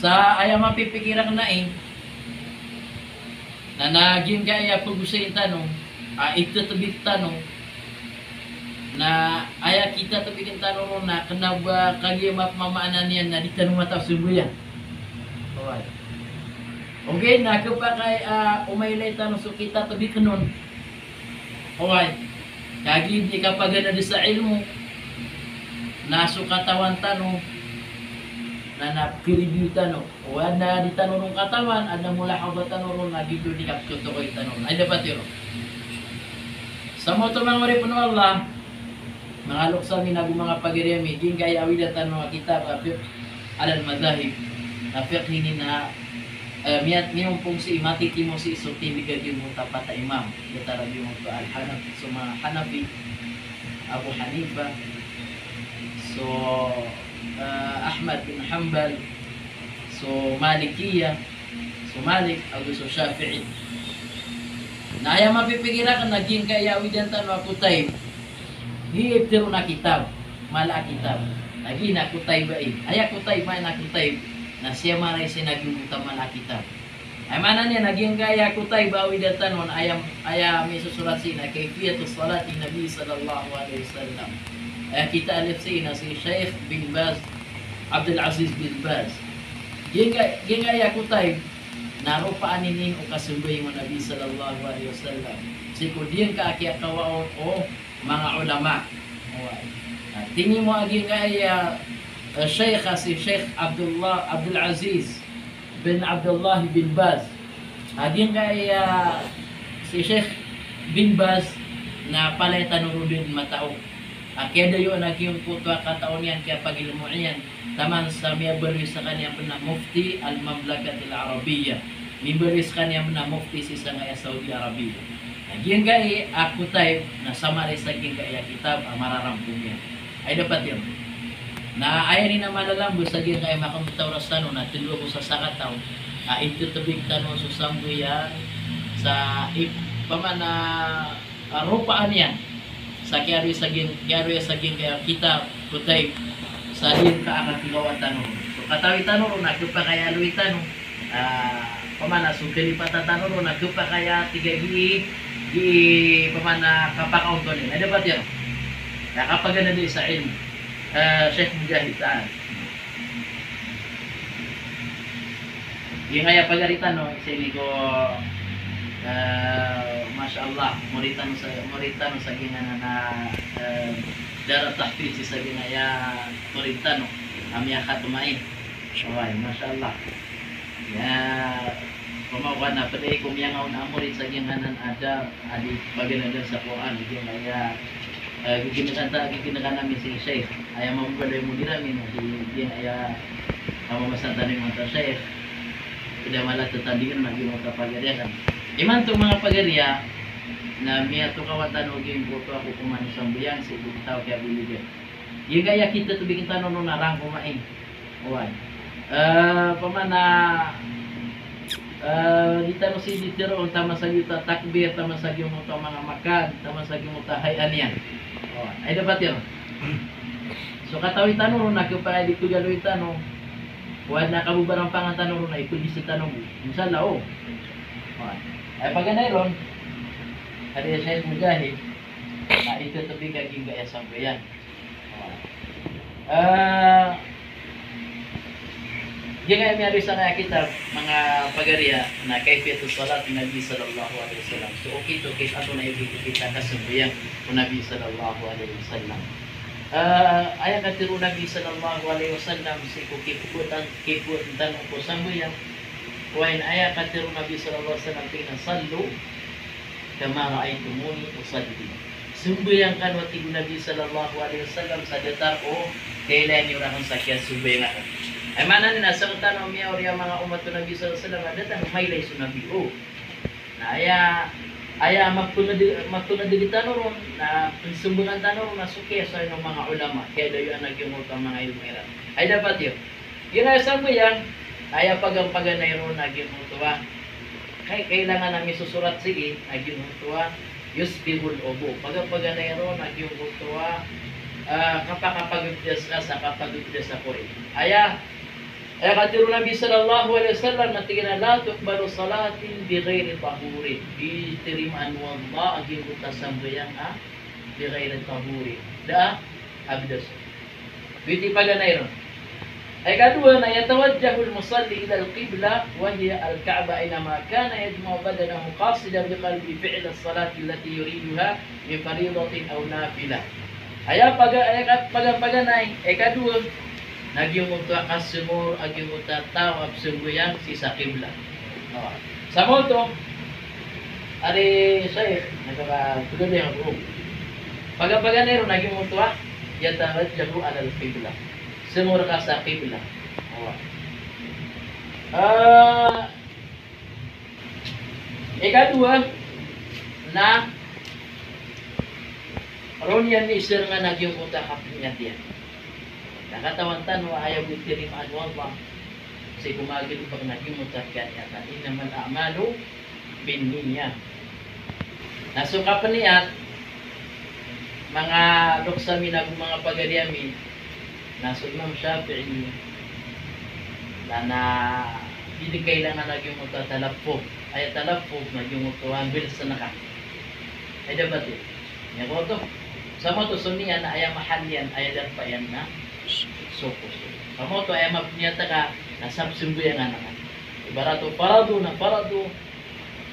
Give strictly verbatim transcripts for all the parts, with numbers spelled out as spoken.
Sa aya mapipikir akn ai, na, na giyangkaya pagosayin tano, a, itetebik tano, na aya kitetebikn tano ron na kena ba kagiya mapmamaana niyan na di tano mataw sembayang. Oway. Ogaid na kepakay a omailay tano so kitetebikn on. Oway. Kagiya di kapaganad sa ilmo, na so katawan tano, na, na pkireview tano. O adn a di tano ron katawan, adn a mulahadha tano ron, na giyoto di kapkatokoy tano ron. Ay dapat iron. Sa maoto manga oripn o Allah, manga loks ami nago manga pagari ami, giyangkaya awidan tano a kitab a Fiqh alal Madhahib. Na fiqh ini na, eh, miyat, miyompong sii, matitimo sii so tindg a giyangkoto a pat a imam. Datar a giyangkoto a Al-Hanaf, so manga Hanafi, Abu Hanifa, so, eh, Ahmad bin Hanbal, so Malikiya, so Malik, ago so Shafi'i. Na aya mapipikir akn na giyangkaya awidan tano a Kutayb, di ipteron a kitab, mala a kitab. Na giya Kutayb ai. Aya Kutayb, maana Kutayb, na siyamaray sii na giyangkoto a mala a kitab. Aya maana niyan na giyangkaya Kutayb a awidan tano na aya, aya misosorat sii na Kayfiyatu Salati Nabi Sallallahu Alaihi Wasallam. Aya kitaalif sii na si Sheikh bin Baz, Abdul Aziz bin Baz. Giyangka-, giyangkaya Kutayb na ropaan iyan o kasambayang o Nabi Sallallahu Alaihi Wasallam. Sii ko giyangkaya kiyakawaon o manga ulama. Oway. Na tinimo a giyangkaya, eh, Sheikh a si Sheikh Abdullah, Abdul Aziz bin Abdullah bin Baz. A giyangkaya si Sheikh bin Baz na palaya tano ron dn matao a kiyadayoan a giyangkoto a katao niyan, kiyapagilmo iyan, taman sa miyabaloy skaniyan pn a Mufti al-Mamlakatil Arabiyyah. Mimbaloy skaniyan pn a Mufti sii sangkaya Saudi Arabia. Na giyangkaya a Kutayb na samaray sa giyangkaya kitab a mararampong iyan. Ay dapat iyan. Na aya niyan a malalambos sa giyangkaya makambtaw rktano na tlo ko sa sakataw a itetebik tano so sambayang sa ip-, pamana, ah, ropaan iyan. Sa kiyaroy sa giyan, kiyaroy sa giyangkaya kitab, Kutayb, sa giyangkaya kakilawan tano. So katawi tano ron na kepakay a loy tano. Ah, pamana so kalipatan tano ron na kepakay a tig a gii, gii pamana kapakaonton iyan. Ay dapat iyan. Na kapaganad sa ilmo. Ah, Sheikh Mujahid, taan. Giyangkaya pagari tano, sii ko, ah, masha Allah, murid tano sa, murid tano sa giyangkanan a, ah, Darut Tahfiz sa giyangkaya murid tano a miyakhatma. Oway, masha Allah. Aya pamawaan a pd ko miyangaoona a murid sa giyangkanan a da a di paganadan sa Qur'an, giyangkaya, eh, giginkan ta, giginkan ami si Sheikh. Aya mambaloy a mudir ami na si, giyangkaya, ah, mamasan tano imanto a Sheikh. Pd a mala a tatandingan na giyangkoto a pagari akn. Imanto manga pagari a, na miyatokawan tano giyangkoto a kokoman o sambayang sii ko taw a kiyabiligan. Giyangkaya kitetebik tano ron na rangkomain. Oway. Eh, pamana, eh, di tano sii di tero, taman sa giyoto a takbir, taman sa giyoto a manga makan, taman sa giyoto a hay-a niyan. Oway. Ay dapat iyan. So katawi tano ron na kepakay a di pegaloy tano. Oway, na kabobarampangan tano ron na ipegisa tano bo. Insha Allah, o. Oway. Ay paganay ron. Adi a Sheikh Mujahid. Na itetebik a giyangkaya sambayang. Ah, giyangkaya miyaroy sangkaya kitab, manga pagari a, na Kayfiyatu Salati Nabi Sallallahu Alaihi Wasallam. So okit-okit a tonaa i okit-okit a kasambayang o Nabi Sallallahu Alaihi Wasallam. Ah, aya katharo o Nabi Sallallahu Alaihi Wasallam sii ko kipopotan, kipopotan tano ko sambayang. Oway, aya katharo o Nabi Sallallahu Alaihi Wasallam, tig iyan a, "Sallu kama ra'aytumuni usalli." Sambayang kano, tig o Nabi Sallallahu Alaihi Wasallam, sa datar o kailay niyo rakn sa kiyasambayang akn. Aya maana niyan na sktano a miyaori a manga omat o Nabi Sallallahu Alaihi Wasallam a da tano mailay so Nabi. O. Na aya, aya mapenged-, mapengedeg tano ron, na pengsambangan tano ron na so kiyasowa o manga ulama, kiyadayoan a giyangkoto a manga ilmo iran. Ay dapat iyan. Giyangkaya sambayang, aya paganpaganay ron na giyangkoto a, kay, kailangan a misosorat sii na giyangkoto a yusbighul wudu. Paganpaganay ron na giyangkoto a, ah, kapakapagepdas ka sa kapagepdas a kori. Aya, Aya katharo o Nabi sallallahu alaihi wasallam na tig iyan a, "La tuqbalu salatun bi ghairi tahurin." Di tarimaan o Allah a giyangkoto a sambayang a bi ghairi tahurin. Da a bdas. Giyoto i paganay ron. Aya kadowa na yatawajjahul musalli ilal qiblah wa hiya al-Ka'bah aynama kana, yajma'u badanahu qasidan bi qalbihi fi'las salati allati yuriduha min faridatin aw nafilah. Aya paga-, aya ka-, paga-, paganay, aya kadowa, na giyangkoto a kasomor a giyangkoto a taw a pzambayang sii sa qiblah. O. Sa maoto, ari Shaykh, na kaka-, pagabaya ko. Paga-, paganay ron na giyangkoto a, yatawajjahu alal qiblah. Somor ka sa qiblah. O. Ah, ikadowa, na roo niyan iserengan a giyangkoto a kapniyat iyan. Na katawan tano a aya bo i tarimaan o Allah sii ko manga galbk na giyangkoto a kiyaniyatan. Innamal a'malu binniyat. Na so kapniyat, manga loks ami nago manga pagari ami, na so Imam Shafi'i, na, na di dn kailangan a giyangkoto a talaffuz. Aya talaffuz na giyangkoto a mbilsn ka. Ay dapat iyan. Aya kaoto. Sa maoto so niyat na aya mahal iyan, aya darpa iyan na so puso. Sa maoto aya mapniyat ka na sa pzambayangan ka. Ibarat o fardu na fardu,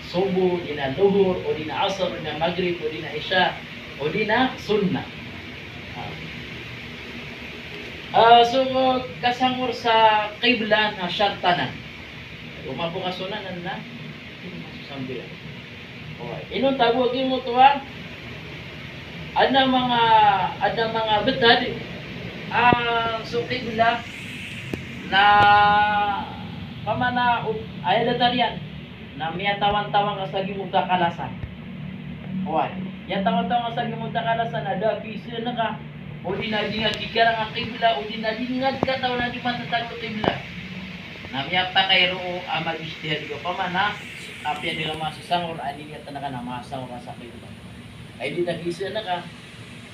subuh, odi na luhur, odi na asr, odi na maghrib, odi na isha, odi na sunnah. Ah, so kasangor sa qiblah na shart anan. Oman bo ka sunnah anan na sambayang. O, inonta bo a giyangkoto a, adn a manga, adn a manga btad a so qiblah na pamana o, aya datar iyan na miyatawan-tawan ka sa giyangkoto a kalasan. Oway, miyatawan-tawan ka sa giyangkoto a kalasan na da a kiisaan ka, odi na di nga kikarang a qiblah, odi na di nga di katawan a di matatago a qiblah. Na miyapakay roo a mag-ijtihad ka, pamana apiya di ka masasangor a niyat anan ka na masasangor ka sa qiblah. Ay di na kiisaan ka,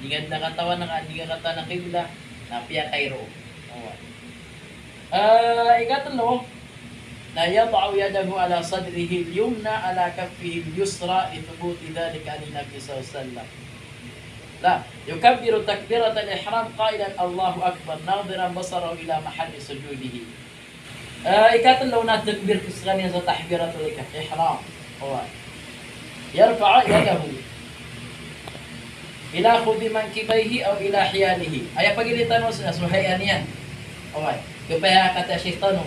di nga di na katawan ka, di nga katawan a qiblah, na piyakay roo. Oway. Ah, ikatlo, na yada'u yadahu ala sadrihil yumna ala kaffihil yusra li thubuti dhalika anin Nabi sallallahu alaihi wasallam. La, yukabbiru takbiratal ihram qailan, "Allahu Akbar," nadiran basarahu ila mahalli sujudihi. Ah, ikatlo na takbir skaniyan sa takbiratul ihram. Oway. Yarfa'u yadahu ila khudhi mankibaihi aw ila hiyalihi. Aya pagilay tano sa, so hay'a niyan. Oway. Kepaya kata Sheikh tano.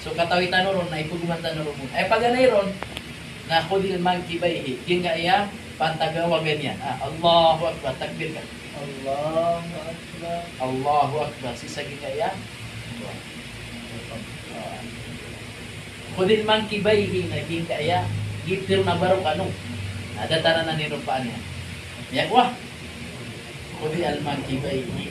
So katawi tano ron, na ipogoman tano ron. Aya paganay ron, na khudhi mankibaihi. Giyangkaya pantag a waga niyan. Ah, Allahu Akbar. Takbir ka. Allahu Akbar. Allahu Akbar. Sii sa giyangkaya. Khudhi mankibaihi na giyangkaya, gipir na barok ano. Na datar anan i ropaan iyan. Miyakowa. Khudhi mankibaihi.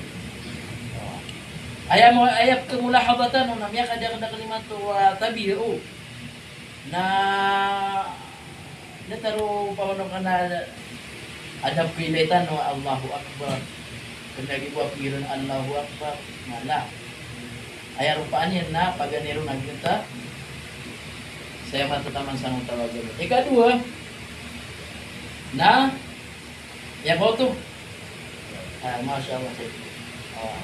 Aya mo, aya kemulahadhah tano na miyakadakdakl imanto a tabiya o. Na, na taro pamano ka na adab ko ilay tano, Allahu Akbar. Kena di bo a pikiran Allahu Akbar. Mala. Aya ropaan iyan na paganay ron a giyangkoto. Saya matataman sa ngota waga. Ikadowa, na, aya koto. Ah, masha Allah, Sheikh. Ah.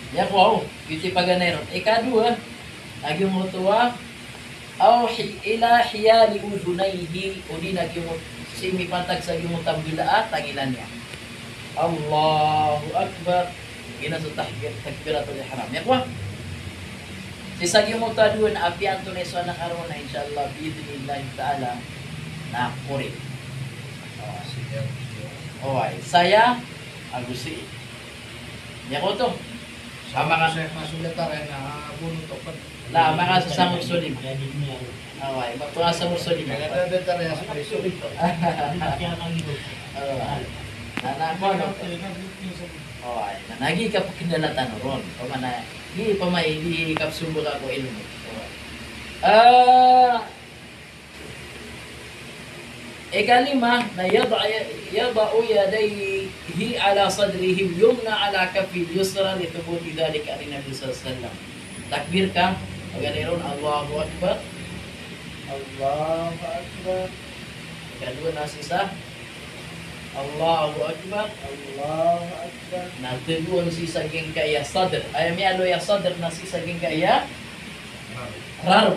Aya ko, o, giyoto i paganay ron. Ikadowa, a giyangkoto a, aw hi-, ila hiyali udhunayhi, odi na giyangkoto, sii mipantag sa giyangkoto a mbala a tangila niyan. Allahu Akbar. Giyanan so takbir-, takbiratul ihram. Aya ko, a. Sii sa giyangkoto a dowa na apiya antonaa i so anak a roo na, insha Allah, bi idhnillahi ta'ala, na kori. Oway, saya ago sii. Aya koto. Sa manga, la, manga sasangor so lima. Oway, manga sasangor so lima. Oway. Na, na, kono. Oway, na, na giya kapekendala tano ron. Pamana, di pamay, di kapesomboka ko ilmo. Oway. Ah, Ikalima na yada-, yada'u yadayhi ala sadrihil yumna ala kaffihil yusra li thubuti dhalika anin Nabi sallallahu alaihi wasallam. Takbir ka, Gani ron, Allahu Akbar. Allahu Akbar. Ikadowa na sii sa Allahu Akbar. Allahu Akbar. Na tlo on sii sa giyangkaya sadr. Aya miyaaloy a sadr na sii sa giyangkaya rarb.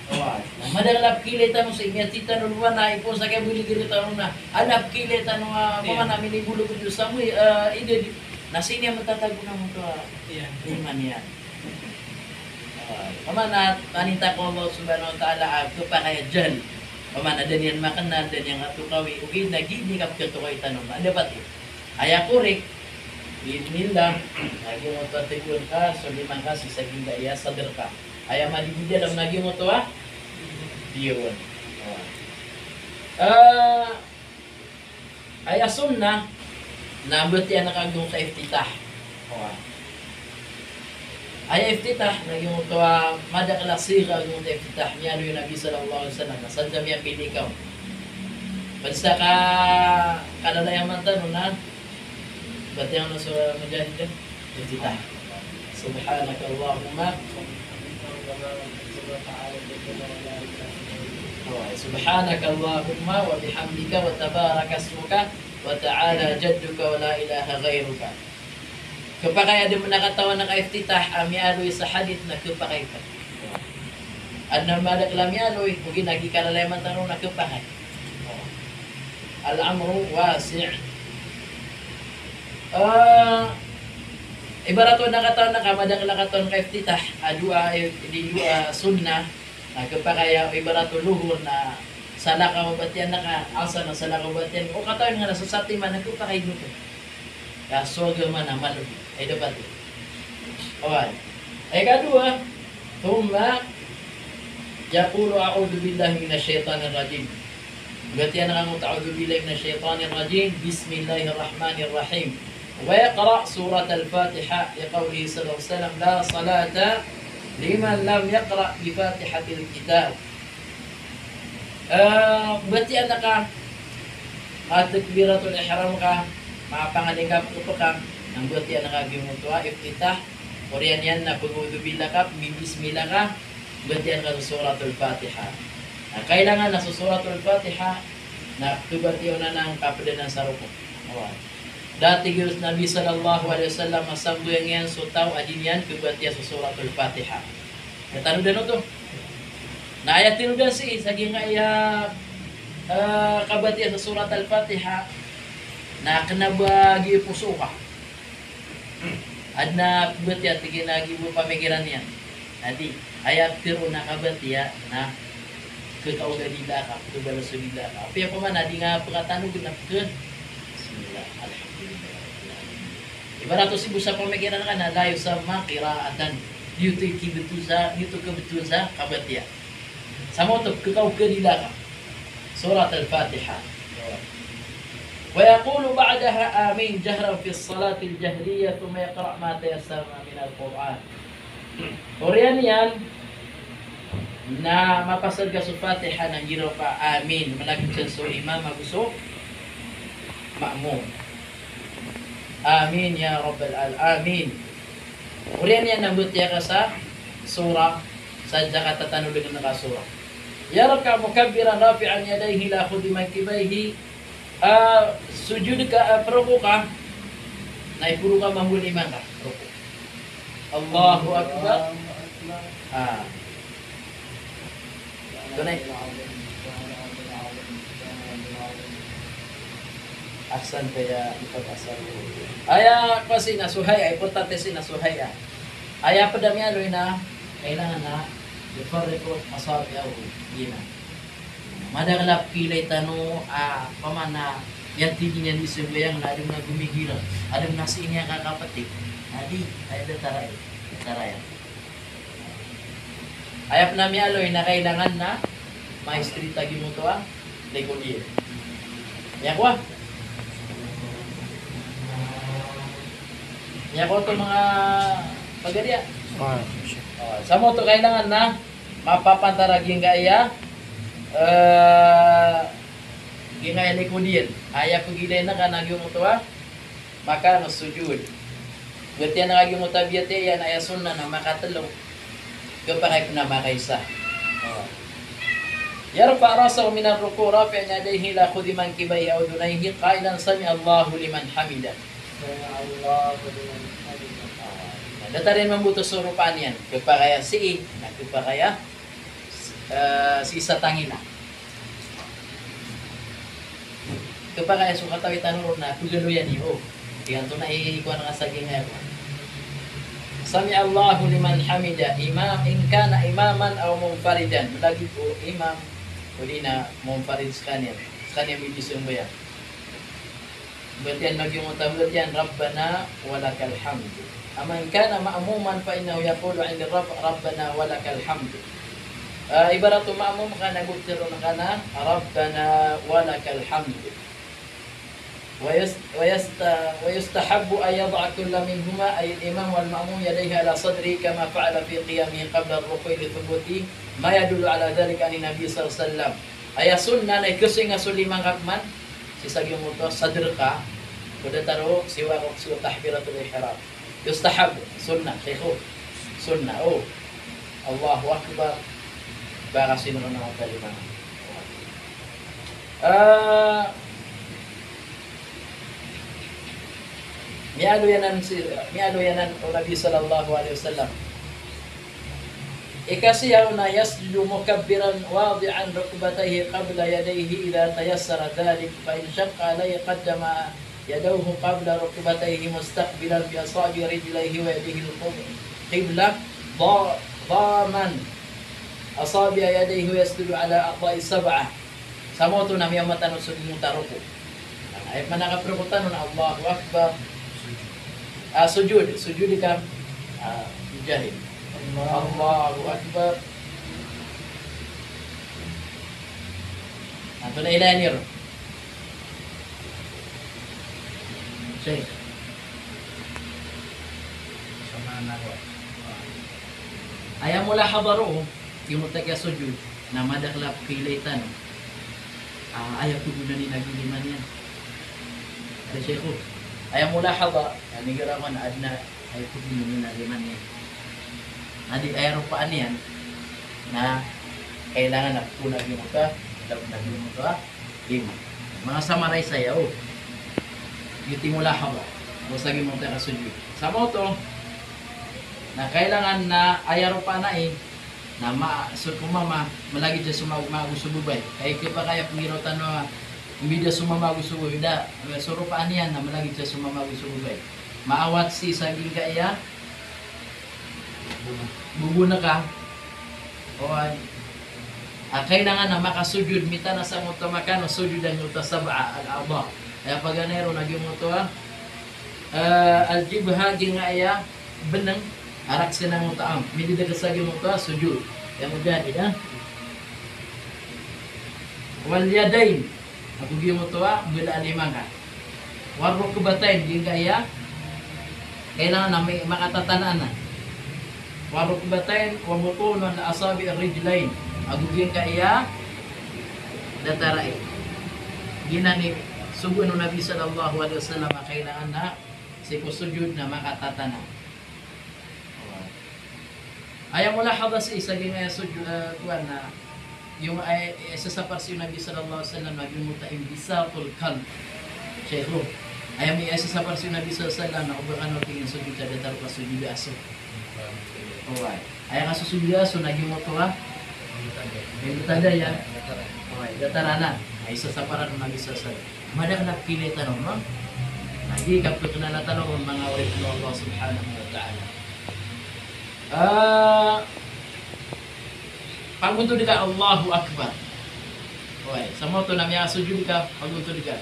Oway. Na madakl a pkhailay tano sii, miyatitano roo na ipoon sa kiyabaloy rktano na. Adn a pkhailay tano a, iya, opama na minibolog dn sa mo, eh, idad. Na sii niyan matatago na oto a, iya, iman iyan. Ah, opama na, paninta ko Allah Subhanahu wa Ta'ala a khapakay a jahl. Opama na da niyan makna, da niyan katokawi, ogaid na giya di kapkhatokawi tano, na dapat iyo. Aya korek, bi'idhnillah, na giyoto a tagoon ka so lima ngka sii sa giyangkaya sadr ka. Aya madi di dalam na giyoto a, diyon. Ah, Aya sunnah na mbatiya ngka giyangkoto a iftitah. Oway. Aya iftitah na giyangkoto a madakl a sigha giyangkoto a iftitah. Miyaaloy o Nabi sallallahu alaihi wasallam na sadn sa miyapili ka on. Pd sa ka, kalalayaman tano na batiya ngka so Mujahid. Iftitah. Subhanakallahumma. Subhanakallahumma wa bihamdika wa tabarakasmuka wa ta'ala jadduka wa la ilaha ghairuka. Khapakay a da manga katawan a iftitah a miyaaloy sa hadith na khapakay ka. Adn a madakl a miyaaloy, ogaid na giya kalalayaman tano na khapakay. Al-amru wasi'. Ah, ibarat o na katawan ngka, madakl a katawan ka iftitah, a doa, eh, di doa sunnah, na khapakay a ibarat o lohor na salakaw a batiya ngka, asar na salakaw a batiya ngka, o katawan ngka na so satiman na khapakay oto. Ka so agama na malo. Ay dapat. Oway. Ikadowa, thumma yaqulu, "A'udhu billahi minash shaitanir rajim." Batiya ngka oto, "A'udhu billahi minash shaitanir rajim. Bismillahir rahmanir rahim." Wa yaqra suratal Fatiha, liqawlihi sallallahu alaihi wasallam, "La salata liman lam yaqra bi Fatihatil kitab." Eh, batiya ngka, manga takbiratul ihram ka, manga pangalingkap ka, na batiya ngka giyangkoto a iftitah, oriyan iyan na pag-a'udhu billah ka, mibismillah ka, batiya ngka so suratul Fatiha. Na kailangan na so suratul Fatiha na pkhabatiya on anan ka pd anan sa roko. Oway. Da tig o Nabi sallallahu alaihi wasallam a sambayang iyan so taw a di niyan khabatiya so suratul Fatiha. Katanodan oto. Na aya tanodan sii sa giyangkaya, eh, kabatiya sa surat Al-Fatiha, na kna ba giya poso ka. Adn a batiya, tig iyan a giya bo pamikiran iyan. Na di, aya tharoon a kabatiya na khakaoga dila ka, khabalas o dila ka. Apiya pman a di nga pkatanog na pkha, bismillah, alhamdulillah. Ibarat o sii bo sa pamikiran ka na la yusamma qira'atan. Di oto i khabtowan sa, di oto khabtowan sa kabatiya. Sa maoto, khakaoga dila ka. Surat Al-Fatiha. Wa yaqulu ba'daha amin jahran fi salatil jahriyah, thumma yaqra ma tayassara minal Qur'an. Oriyan iyan na mapasad ka so Fatiha na giraw ka amin, mlagid san so imam ago so ma'mum. Amin ya rabbal al-, amin. Oriyan iyan na batiya ka sa surah, sa katatanodan ka surah. Yarka'u mukabbiran rafi'an yadayhi ila akhdi mankibaihi. Ah, sujud ka, ah, pruku ka, na iporo ka mambo lima ngka, pruku. Allahu Akbar. Ah. Tunay. Ahsanta ya Ustadh Hasan. Aya pasi na so hay'a, importante sii na so hay'a. Aya pd a miyaaloy na kailangan na yufarriqu asabi'ahu. Giya na. Madakl a pkhailay tano a pman a miyatindg iyan i sambayang na adn a gomigira, adn a sii niyan kakapti. Na di, aya datar aya. Datar aya. Aya pn a miyaaloy na kailangan na ma-straight a giyangkoto a likod iyan. Miyakowa? Miyakowa oto manga pagari a? Ah. Oh, sa maoto kailangan na mapapantar a giyangkaya, eh, giyangkaya likod iyan. Aya pagilay na ka na giyangkoto a makan o sujud. Batiya na ka giyangkoto a biyatiya iyan, aya sunnah na makatlo. Khapakay ko na makaisa. O. Yarfa'u ra'sahu minar ruku' rafi'an yadayhi ila hudhwi mankibaihi aw udhunayhi qailan, "Sami'allahu liman hamidah." Sami'allahu liman hamidah. O. Na datar iyan mambo oto so ropaan iyan. Khapakay a sii, na khapakay a, eh, sii sa tangila. Khapakay a so katawi tano ron na pagaloyan iyo. Iyan oto na i-, kowan ka sa giyangkaya. Sami'allahu liman hamidah, ima-, in kana imaman aw munfaridan. Lagid o imam, odi na munfarid skaniyan. Skaniyan mibisambayang. Batiyan lagid o mutabatin, "Rabbana wa lakal hamd." Amma in kana ma'muman fa innahu yaqulu 'inda raf', "Rabbana wa lakal hamd." Ah, ibarat o ma'mum ka na go tharoon ka na, "Rabbana wa lakal hamd." Wa yus-, wa yusta-, wa yustahabbu an yada'a kullu minhuma, ay al-imam wal ma'mum, yadayhi ala sadrihi kama fa'ala fi qiyamihi qabla ar-ruku'i li thubuti ma yadullu ala dhalika 'anin Nabi sallallahu alaihi wasallam. Aya sunnah na ikasoy nga so lima ngka pman sii sa giyangkoto a sadr ka, ko datar o siwak, ko sii ko takbiratul ihram. Yustahab, sunnah, shaykh. Sunnah, o. Allahu Akbar. Ba ka sino na matalima. Ah, miyaaloy anan si, miyaaloy anan o Nabi sallallahu alaihi wasallam. Ikasiyaw na yasjudu mukabbiran wadi'an rukbatayhi qabla yadayhi idha tayassara dhalik, fa in shaqqa alayhi qaddama yadayhi qabla rukbatayhi mustaqbilan bi asabi' rijlayhi wa yadayhi al-qiblah, dha-, dhaman asabi' yadayhi wa yasjudu ala a'dha'i sab'ah. Sa maoto na miyamatan o sujud mo ta roko. Aya pman a kaproko tano na Allahu Akbar. Ah, sujud, sujud ka, ah, Mujahid. Allahu Akbar. Antonaa i ilay niyo ron? Shaykh. Aya mulahadha roo, giyoto a kiyasujud, na madakl a pkhailay tano a aya pgonan iyan a gii lima niyan. Aya, Shaykh, aya mulahadha, na igira ko na adn a aya pgonan iyan a lima niyan. Na di aya ropaan iyan, na kailangan a pkhailay giyoto a, giyoto a lima. Manga summarize saya, o. Giyoto i mulahadha ko sa giyoto a kasujud. Sa maoto, na kailangan na aya ropaan iyan, na ma-, so, ko mama, malagid siya so ma-, maago so babay. Aya khapakay a pnggiraw tano a mbida so mama ago so babay, da, so ropaan iyan na malagid siya so mama ago so babay. Maawat sii sa giyangkaya bobon ka. Oway. Ah, kailangan na makasujud, miyataan sa giyoto a makan, sujud a giyoto a sab'ah al-a'dha. Aya paganay ron na giyoto a, eh, al-jabhah, giyangkaya bnng, a rakhs iyan a giyoto a, mididk sa giyoto a sujud. Aya Mujahid, ha? Wal yadayn, ago giyoto a bala a lima ngka. War rukbatayn, giyangkaya kailangan a mi-, makatatanaan na. War rukbatayn wa butun al-asabi' ar-rijlayn, ago giyangkaya datar a ai. Giyanan i sogoan o Nabi sallallahu alaihi wasallam a kailangan na sii ko sujud na makatatanaan. Aya mulahadha sii sa giyangkaya sujud, eh, kowan na, giya, eh, isasapar sii o Nabi sallallahu alaihi wasallam a giyoto a inbisatul qalb. Shaykh, aya mi-, isasapar sii o Nabi sallallahu alaihi wasallam na oba kano tig iyan sujud sa datar o kasujud a aso. Oway. Aya kasujud a aso na giyoto a, inbitada, ya. Oway, datar anan. Aya isasapar o Nabi sallallahu alaihi wasallam. Madakl a pkhailay tano, no? Na gii kapkhailay tano ron, manga oripn o Allah subhanahu wa ta'ala. Ah, pagontod ka Allahu Akbar. Oway, sa maoto na miyasujud ka, pagontod ka.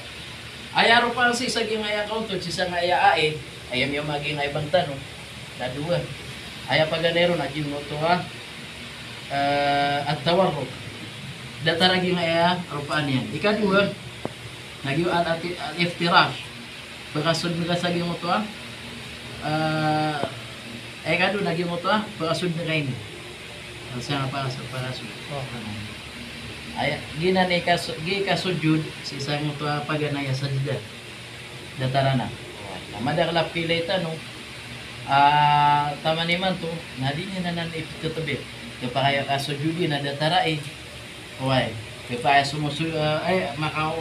Aya ropaan sii sa giyangkaya kaontod, sii sa giyangkaya ai, aya miyamagingay bang tano. Na dowa. Aya paganay ron na giyoto a, eh, at-tawarruk. Datar a giyangkaya ropaan iyan. Ikadowa, na giya al-, al-iftirash. Pkasod ngka sa giyoto a, eh, ikadowa na giyoto a, pkasod ngka ini. Sa pkasod, pkasod. Aya, giyanan i kas-, gii kasujud, sii sa giyoto a paganay a sajda. Datar anan. Na madakl a pkhailay tano. Ah, taman imanto, na di niyan anan ipkatbir. Kapakay a sujud iyan na datar ai. Oway. Kapakay a sumusu-, eh, eh, maka-,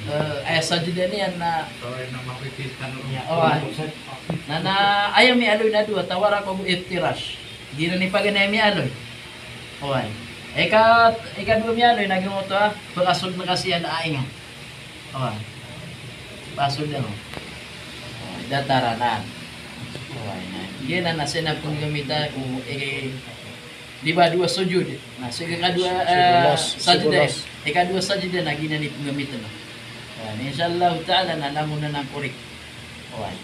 eh, aya sajda niyan na, oway, na makikita na. Oway. Na, na, aya miyaaloy na dowa, tawarruk ago iftirash. Giyanan i paganay a miyaaloy. Oway. Ika, ikadowa miyaaloy na giyoto a, pkasod na kasi a ainga. Oway. Pasod na. Oway, datar anan. Oway, na. Giyanan na sii na pnggamita ko, eh, di ba dowa sujud. Na, so ikadowa, eh, sajda. Ikadowa sajda na giyanan i pnggamita na. Oway, insha Allah ta'ala na langon anan korek. Oway.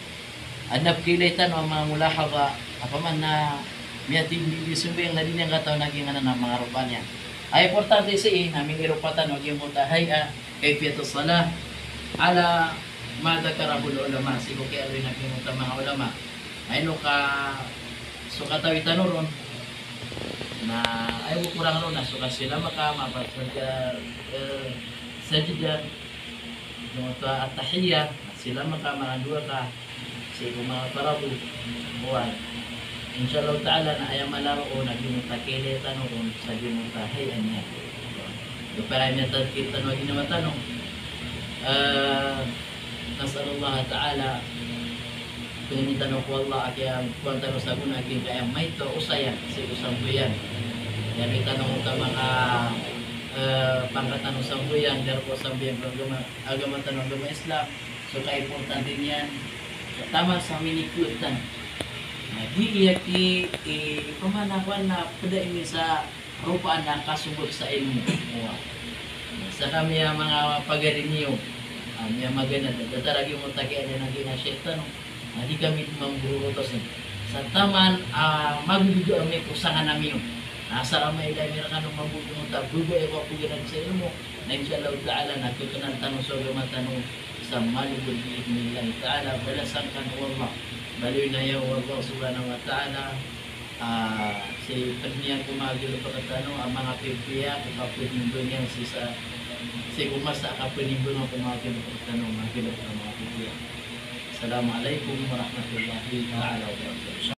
Adn a pkhailay tano a manga mulahadha, opama na miyatindg i sambayang na di niyan katawan a giyanan a manga ropa niyan. Aya importante sii na miniropa tano a giyoto a hay'a, kayfiyatus salah, ala ma dhakarahul ulama, sii ko kiyaaloy a giyoto a manga ulama. Ino ka so katawi tano ron, na aya bo korang ron na so kasilama ka, mapasad ka, eh, sajda, giyoto a tahiyya, silama ka, makadowa ka, sii ko manga parado. Oway. Insha Allah ta'ala na aya mala roo na giyoto a kiyailay tano ron sa giyoto a hay'a niyan. Gopara miyatadkir tano a ginawa tano. Eh, nas'alullah ta'ala, pangnin tano ko Allah a kiyakowa tano sa gona a giyangkaya maito a osayan sii ko sambayang. Aya miyatano ka manga, eh, pangkatan o sambayang, darpa o sambayang, agama, agama tano, agama Islam. So kaimportante niyan, taman sa minikowa tano. Na di iya ki, i, pamana ko na pd a ini sa ropaan a kasombot sa ilmo. Oway. Sa kami a manga pagari niyo, ah, miyamaganad, datar a giyoto a kiyaadn a giyanan a shaytan, na di kami mambororotos. Sa taman, ah, magogoda ami ko sangan ami. Na asar a mailay ami rkano mambo giyoto a babaya ko a pagari sa ilmo. Na insha Allah ta'ala na kknaan tano so agama tano sa malbod bi idhnillahi ta'ala, balasan kano o Allah. Baloy na aya o Allah subhanahu wa ta'ala, ah, sii pd niyan ko manga galbk tano a manga pipiya ko kapnimbangan sii sa, sii ko masa a kapnimbangan ko manga galbk tano, manga galbk a manga pipiya. Assalamu alaikum warahmatullahi ta'ala wabarakatuh.